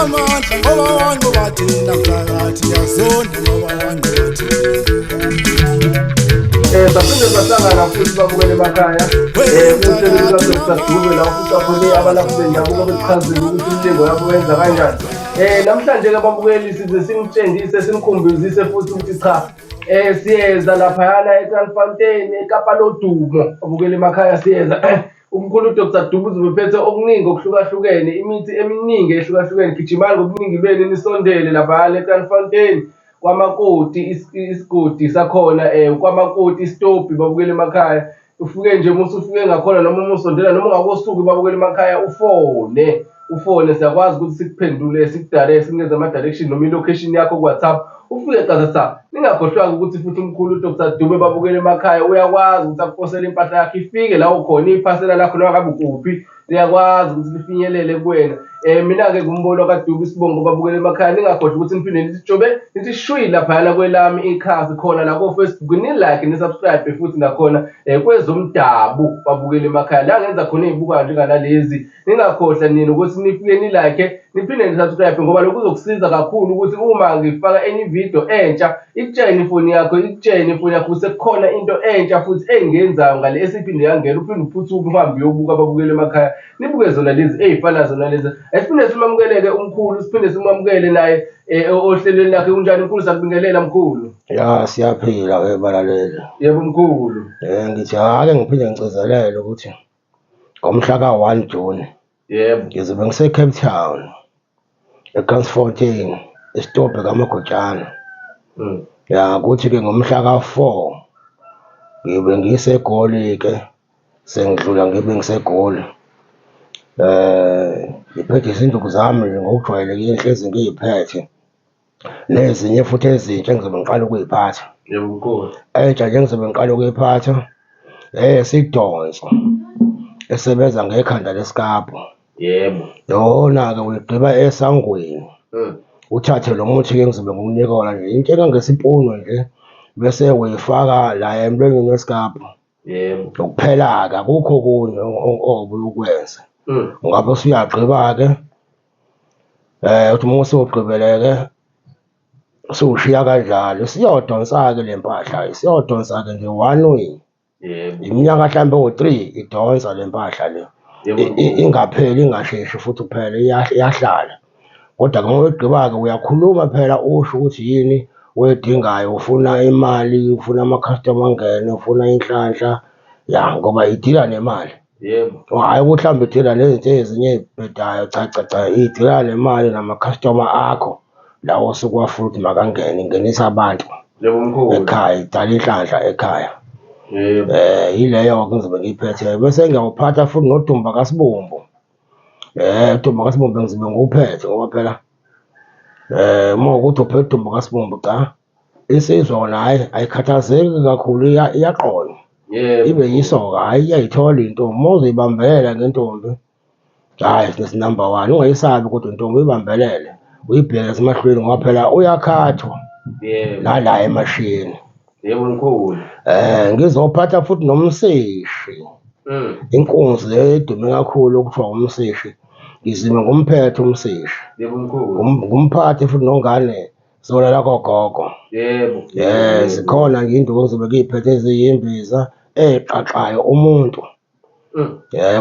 Unamandla ngoba wanqoba thina mphakathi, yazonda ngoba wanqoba thina. Saphinde sahlangana futhi babukele emakhaya. Uhlelo luka Dr. Dube la ufica khona abalaphi bendabuko bekuchazela ukuthi imilingo yabo yenza kanjani. Namhlanje ke babukeli size simtshengise simkhumbuzise futhi ukuthi cha siyeza laphayana eKranfontein eKapa lodumo babukele emakhaya siyeza. Umkhulu Dr. Dube uzobe ephethe okuningi okuhlukahlukene, imithi eminingi ehlukahlukene. Gijimani ngobuningi benu nisondele laphayana eKranfontein. Kwamakoti isigodi sakhona kwamakoti isitobhi babukele emakhaya. Ufike nje uma usufike ngakhona noma uma usondela noma ungakosuki babukele emakhaya ufone ufone siyakwazi ukuthi sikuphendule sikudale sinikeze ama-direction noma i-location yakho ku-WhatsApp ufike qathatha. Ningakhohlwanga ukuthi futhi umkhulu uDr Dube babukele emakhaya uyakwazi ukuthi akuposele impahla yakho ifike la ukhona iphasela lakho noma ngabe ukuphi liyakwazi ukuthi lifinyelele kuwena. Mina-ke ngumbono kaDube isibongo babukele emakhaya ningakhohlwa ukuthi niphinde nithi jobe nithi shwi laphayana kwelami ikhasi khona la ko-Facebook ni-like ni-subscribe futhi nakhona kwezomdabu babukele emakhaya la ngenza khona iy'bukayo njenganalezi. Ningakhohlwa nina ukuthi nifike ni-like niphinde ni-subscribe ngoba lokhu kuzokusiza kakhulu ukuthi uma ngifaka enye ividiyo entsha ikutshene ifoni yakho ikutshene ifoni yakho sekukhona into entsha futhi engiyenzayo ngale esiphinde yangena uphinde uphuthume uhambe uyobuka ababukeli emakhaya nibuke zona lezi ey'fana zona lezi. Asiphinde simamukeleke umkhulu siphinde simamukele naye ohlelweni lakhe. Unjani mkhulu? Sakubingelela mkhulu. Ya siyaphila ke balaleli. Yebo mkhulu. Ngithi ake ngiphinde ngigcizelele ukuthi ngomhla ka-1 June Yebo. ngizobe ngise Cape Town eGransfontein esitobhi kaMagotshana. Ya kuthi ke ngomhla ka-4 ngibe ngiseGoli ke sengidlula ngibe ngiseGoli. Ngiphethe izinduku zami nje ngokujwayelekile ngihlezi ngiy'phethe. Nezinye futhi ezintsha engizobe ngiqala ukuy'phatha. Yebo mkhulu. Entsha nje engizobe ngiqala ukuyiphatha eyesidonso esebenza ngekhanda lesikabhu. Yebo. Yona-ke uyigqiba esangweni. Uthathe lo muthi-ke engizobe ngikunika wona nje into engangesipunu nje bese uyifaka la emlonyeni wesikabhu. Yebo. Ukuphela-ke akukho okunye obuye ukwenze. Ungabe usuyagqiba-ke uthi uma usugqibeleke usuwushiya kanjalo siyodonsa-ke le mpahla siyodonsa-ke nje one way. Yebo. Iminyaka mhlawumbe ewu-3 idonsa le mpahla le. Yebo. Ingapheli ingasheshi futhi kuphela iyahlala. Kodwa-ke uma uyigqiba-ke uyakhuluma phela usho ukuthi yini oyidingayo, ufuna imali, ufuna ama-customer angene, ufuna inhlanhla, ya ngoba idila nemali. Yebo. Hhayi ukuthi mhlawumbe idila nezinto ezinye ey'bhedayo, cha cha cha, idila nemali nama-customer akho lawo osuke uwafuna ukuthi makangene, ingenisa abantu Yebo mkhulu. ekhaya, idala inhlanhla ekhaya. Yebo. Yileyo-ke engizobe ngiyiphethe. Bese ngiyawuphatha futhi nodumba kaSibumbu. Udumba kaSibumbu ngizobe ngiwuphethe ngoba phela uma kuwukuthi uphethe udumba kaSibumbu cha, insizwa wona hhayi ayikhathazeki kakhulu iyaqonywa. Yebo. Ibe yisoka, hhayi iyayithola intombi. Uma uzoyibambelela ngentombi, hhayi number one, ungayisabi kodwa intombi uyibambelele, uyibheke emehlweni ngoba phela uyakhathwa Yebo. nala emashini. Yebo mkhulu. Ngizophatha futhi nomseshi. Inkunzi le edume kakhulu okuthiwa umseshi. Ngizime ngumphethe umseshi. Yebo mkhulu. Ngumphathe futhi nongane zolala kogogo. Yebo. Zikhona nje induku engizobe ngiy'phethe eziyimbiza ey'qaqayo umuntu.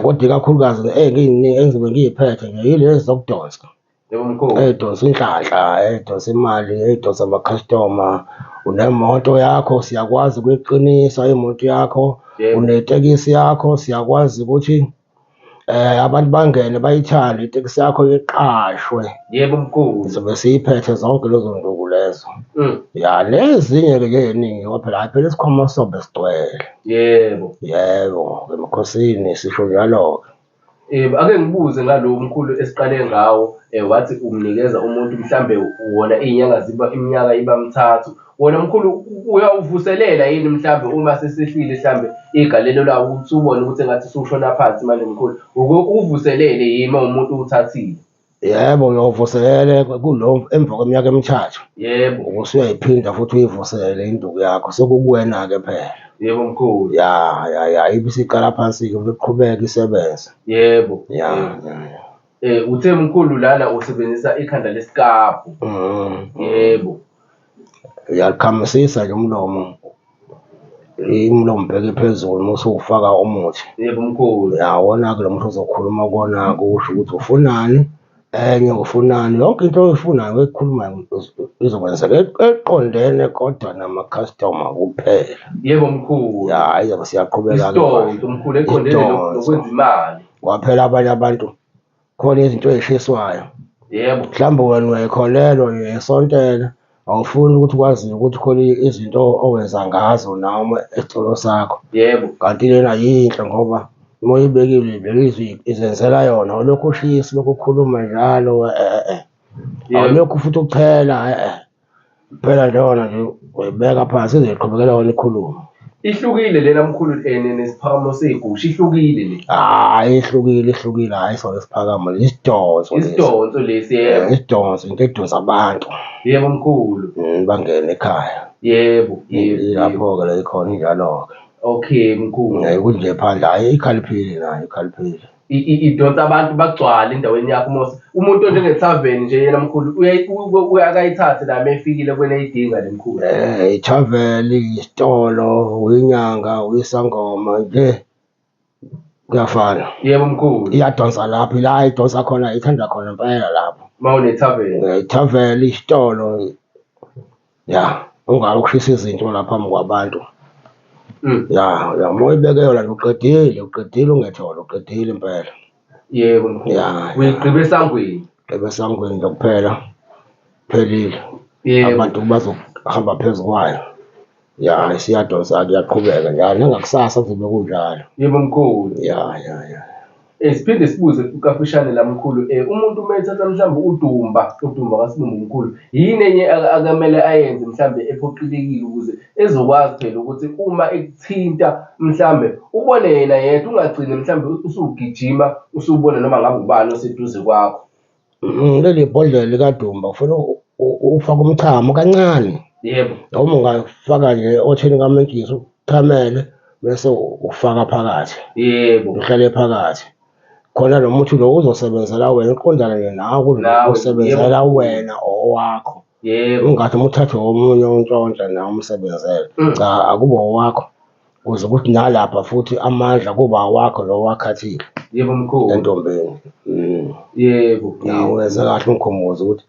Kodwa ikakhulukazi engizobe ngiy'phethe nje yilezi zokudonsa. Yebo mkhulu. Ey'donsa inhlanhla, ey'donsa imali, ey'donsa ama-customer. Unemoto yakho siyakwazi ukuyiqinisa imoto yakho. Yebo. Unetekisi yakho siyakwazi ukuthi abantu bangene bayithande itekisi yakho iqashwe. Yebo mkhulu. Sizobe siyiphethe zonke lezo nduku lezo. Ya nezinye-ke nje ey'ningi ngoba phela hhayi phela isikhwama sobe sigcwele. Yebo. Yebo, emakhosini sisho njalo-ke. Yebo, ake ngibuze ngalo mkhulu esiqale ngawo wathi umnikeza umuntu mhlambe wona iy'nyanga ziba iminyaka iba mithathu. Wona mkhulu uyawuvuselela yini mhlambe uma sesehlile mhlambe igalelo lawo ukuthi ubone ukuthi engathi usushona phansi manje mkhulu, uke uvuselele yini uma umuntu uwuthathile? Yebo, uyawuvuselele kulo emva kweminyaka emithathu. Yebo. Ubusuyayiphinda futhi uyivuselele induku yakho sekukuwena-ke phela. Yebo mkhulu. Ya ya ya ibe isiqala phansi-ke iqhubeke isebenze. Yebo. Ya ya ya. Uthe mkhulu lana usebenzisa ikhanda lesikabhu. Yebo. Uyakhamisisa nje umlomo, umlomo ubheke phezulu uma usuwufaka umuthi. Yebo mkhulu. Yawona-ke lo muthi ozokhuluma kuwona-ke usho ukuthi ufunani, enye ufunani, yonke into oyifunayo oyikhulumayo izokwenzeka eqondene kodwa namakhastoma kuphela. Yebo mkhulu. Ya, izobe siyaqhubeka-ke. Isonto mkhulu eqondene nokwenza imali. Kwaphela abanye abantu khona izinto ey'shiswayo. Yebo. Mhlawumbe wena uyayikholelwa uyayisontela, awufuni ukuthi kwaziwe ukuthi khona izinto owenza ngazo nawe esitolo sakho. Yebo. Kanti lena yinhle ngoba uma uyibekile uyibeka izenzela yona, awulokhu ushisa ulokhu ukhuluma njalo e-e. Awulokhu futhi uchela e-e. Phela nje yona nje uyibeka phansi izoyiqhubekela yona ikhulume. Ihlukile lena mkhulu nesiphakamo segusha ihlukile le. Hhayi ihlukile ihlukile, hhayi sona isiphakamo isidonso lesi. Isidonso lesi yebo. Isidonso into edonsa abantu. Yebo mkhulu. Bangene ekhaya. Yebo, yebo. Ilapho-ke la ikhona injalo-ke. Okay mkhulu. Ukuthi nje phandle hhayi ikhaliphile nayo ikhaliphile. Idonsa abantu bagcwale endaweni yakho mos. Umuntu onjengethaveni nje yena mkhulu uyakayithathe la mefikile kwena idinga le mkhulu. Ithaveni, isitolo, uyinyanga, uyisangoma nje kuyafana. Yebo mkhulu. Iyadonsa lapho, la idonsa khona ithanda khona impela lapho. Uma unethaveni. Ithaveni, isitolo, ya, ungabe ukushisa izinto la phambi kwabantu. Ya, ya, uma uyibeke yona nje uqedile, uqedile ungethole, uqedile impela. Yebo mkhulu. Ya. Uyigqiba esangweni. Gqiba esangweni nje kuphela. Phelile. Yebo. Abantu bazohamba phezu kwayo. Ya, isiyadonsa-ke iyaqhubeka njalo nangakusasa kuzobe kunjalo. Yebo mkhulu. Ya, ya, ya. Siphinde sibuze kafushane la mkhulu, umuntu uma ethatha mhlawumbe udumba, udumba kaSibumbu mkhulu, yini enye akamele ayenze mhlawumbe ephoqelekile ukuze ezokwazi phela ukuthi uma ekuthinta mhlawumbe ubone yena yedwa, ungagcini mhlawumbe usugijima usubona noma ngabe ubani oseduze kwakho. Leli bhodlela likadumba ufuna ufake umchamo kancane. Yebo. Noma ungafaka nje othini kamentshisi uchamele bese ufaka phakathi. Yebo. Uhlale phakathi. Khona lo muthi lo uzosebenzela wena, uqondane nje nawe Nawe, usebenzela yebo. wena owakho. Yebo. Ungathi uma uthathwe omunye untshontsha nawe umsebenzele. Cha, akube owakho. Kuze kuthi nalapha futhi amandla kuba awakho lo wakhathile. Yebo mkhulu. Entombini. Yebo. Ya, wenze kahle ungikhumbuze ukuthi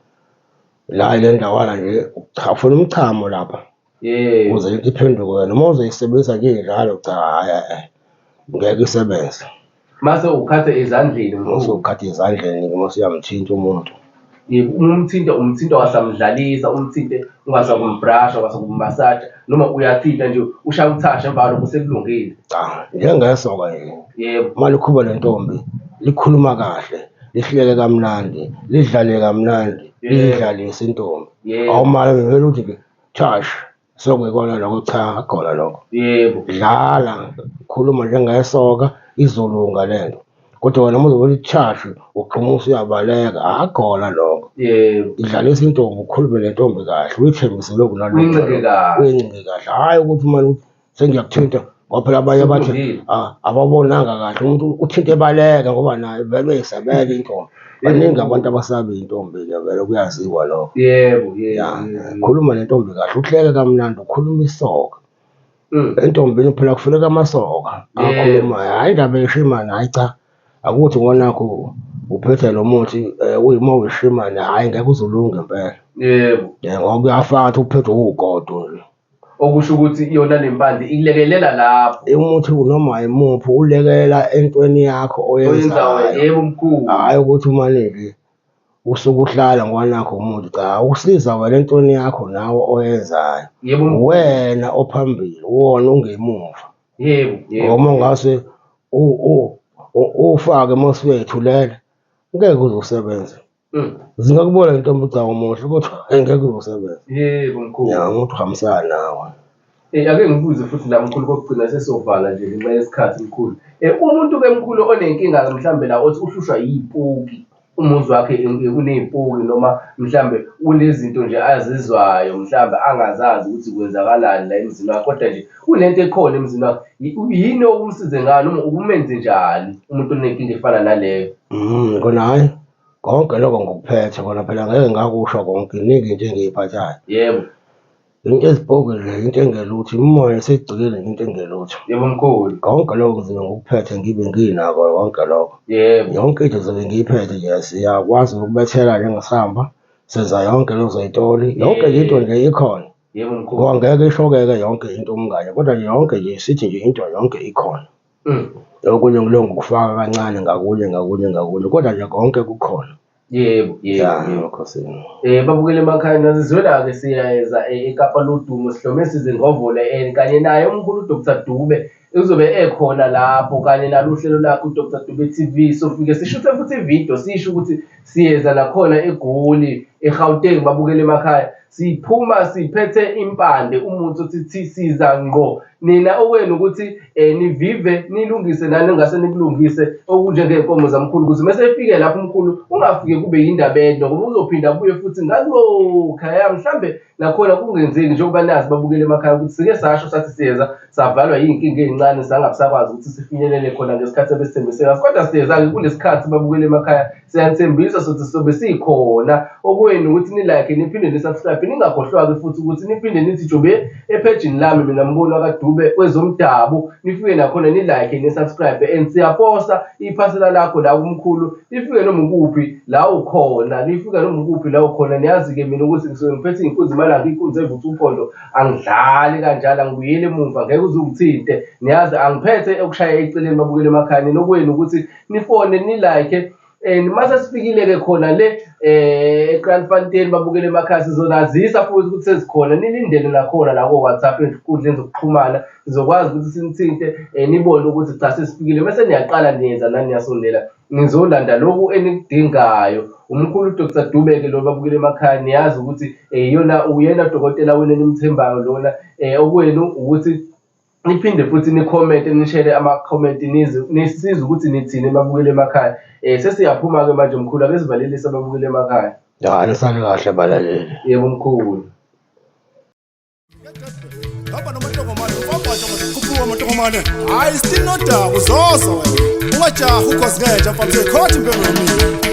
la ile ndawana nje cha ufuna umchamo lapha. Yebo. Ukuze into iphenduke wena. Uma uzoyisebenzisa nje njalo cha hhayi ngeke isebenze. Mase ukhathe ezandleni mkhulu. Mase ukhathe ezandleni uma usuyamthinta umuntu. Yebo, uma umthinta umthinta wasamdlalisa, umthinte ungasakumbrasha, ungasakummasaja, noma uyathinta nje ushaya uthasha emva kwalokho sekulungile. Cha, njengesoka nje. Yebo. Uma likhuba le ntombi likhuluma kahle, lihleke kamnandi, lidlale kamnandi, liyidlalise intombi. Yebo. Awumane vele uthi nje thash, sokuyikona lokho, cha akukhona lokho. Yebo. Dlala, khuluma njengesoka, izolunga lento. Kodwa wena uma uzobe uthi thash, ugxuma usuyabaleka, akukhona lokho. Yebo. Idlalisa intombi, ukhulume nentombi kahle, uyithembise lokhu nalokhu. Uyincike kahle. Uyincike kahle. Hhayi ukuthi manje uthi sengiyakuthinta ngoba phela abanye bathi Sekulungile. ababonanga kahle umuntu uthinta ebaleka ngoba naye vele uyayisabela intombi. Baningi abantu abasaba intombi-ke vele kuyaziwa lokho. Yebo, yebo, Ya, yebo. khuluma nentombi kahle, uhleke kamnandi, ukhuluma isoka. Entombini phela kufuneka amasoka akhulumayo, hhayi indaba yeshimane, hhayi cha. Akuthi ngonakho uphethe lo muthi uyima uyishimane, hhayi ngeke uze ulunge impela. Yebo. Ngoba kuyafana ukuthi uphethwe ugodo nje. Okusho ukuthi yona le mpande ilekelela lapho. Umuthi noma imuphi ulekelela entweni yakho oyenzayo. Yebo mkhulu. Hhayi ukuthi umane nje usuke uhlala ngwanakho umuntu, cha usiza wena entweni yakho nawe oyenzayo. Yebo mkhulu. Wena ophambili, wona ungemuva. Yebo, yebo. Ngoba ungase ufake uma usuyethulela, ngeke uze usebenze. Zingakubona intombi cha umuhle kodwa ngeke uze usebenze. Yebo mkhulu. Ya, umuntu uhambisana nawe. Ake ngibuze futhi la mkhulu kokugcina sesovala nje ngenxa yesikhathi mkhulu. Umuntu ke mkhulu onenkinga mhlambe la othi uhlushwa yipoki, umuzi wakhe unezipoki noma mhlambe unezinto nje azizwayo mhlambe angazazi ukuthi kwenzakalani la emzini wakhe, kodwa nje kunento ekhona emzini wakhe. Yini okumsize ngayo noma ukumenze njani umuntu onenkinga efana naleyo? Kona hhayi. Konke lokho ngikuphethe kona phela ngeke ngakusho konke iningi into engiyiphathayo. Yebo. Into ezibhokile into engelutho, imimoya esigcikile into engelutho. Yebo mkhulu. Konke lokho ngizobe ngikuphethe ngibe nginako konke lokho. Yebo. Yonke into ngizobe ngiyiphethe nje siyakwazi ukubethela njengesamba, senza yonke lezo y'toli, yonke nje into nje ikhona. Yebo mkhulu. Ngoba ngeke ishokeke yonke into umngane, kodwa nje yonke nje sithi nje into yonke ikhona. Okunye ngilokhu ngikufaka kancane ngakunye ngakunye ngakunye, kodwa nje konke kukhona. Yebo, yebo, Ya, yebo. Makhosini. Babukele emakhaya nazizwela-ke siyeza eKapa Lodumo sihlome sizingovole kanye naye umkhulu uDr Dube uzobe ekhona lapho kanye nalo uhlelo lakhe uDr Dube TV sofike sishuthe futhi ividiyo sisho ukuthi siyeza nakhona eGoli eGauteng babukele emakhaya siphuma siphethe impande umuthi othi thi siza ngqo nina okwenu ukuthi um nivive nilungise nani engase nikulungise okunjengey'nkomo zamkhulu ukuze mese efike lapho umkhulu ungafike kube yindaba ende ngoba uzophinda abuye futhi ngakulokhaya mhlambe nakhona kungenzeki njengoba nazi babukele emakhaya ukuthi sike sasho sathi siyeza savalwa yiy'nkinga ey'ncane sangabisakwazi ukuthi sifinyelele khona ngesikhathi ebesithembise ngaso kodwa siyeza-ke kulesi khathi babukele emakhaya siyanithembisa sothi sobe sikhona okwenu ukuthi ni-like niphinde ni-subscribe ningakhohlwa-ke futhi ukuthi niphinde nithi jobe ephejini lami mina Mbono kaDube kwezomdabu nifike nakhona ni-like ni-subscribe and siyaposa iphasela lakho la kumkhulu lifike noma ukuphi la ukhona lifike noma ukuphi la ukhona niyazi-ke mina ukuthi ngisuke ngiphethe iy'nkunzi malanga iy'nkunzi evutha uphondo angidlali kanjalo angibuyeli emumva ngeke uze ungithinte niyazi angiphethe okushaya eceleni babukele emakhaya nina okwenu ukuthi nifone ni-like and mase sifikile-ke khona le eKraaifontein babukele emakhaya sizonazisa futhi ukuthi sezikhona nilindele nakhona la ko-WhatsApp ey'nkundleni zokuxhumana sizokwazi ukuthi sinithinte nibone ukuthi cha sesifikile bese niyaqala niyenza nani niyasondela nizolanda lokhu enikudingayo. Umkhulu uDr Dube-ke lo babukele emakhaya niyazi ukuthi iyona uyena dokotela wenu enimthembayo lona okwenu ukuthi niphinde futhi nikhomente nishere ama-comment nisize ukuthi nithini babukele emakhaya. Sesiyaphuma-ke manje mkhulu ake sivalelise ababukele emakhaya. Ya, nisale kahle balaleli. Yebo mkhulu. Hamba nomantongomane, ufabhaja khuphuka amantongomane. Hayi still nodaba uzozo wena. Ungajahi ukhozi ngenja mfana uzoyikhotha impela yomile.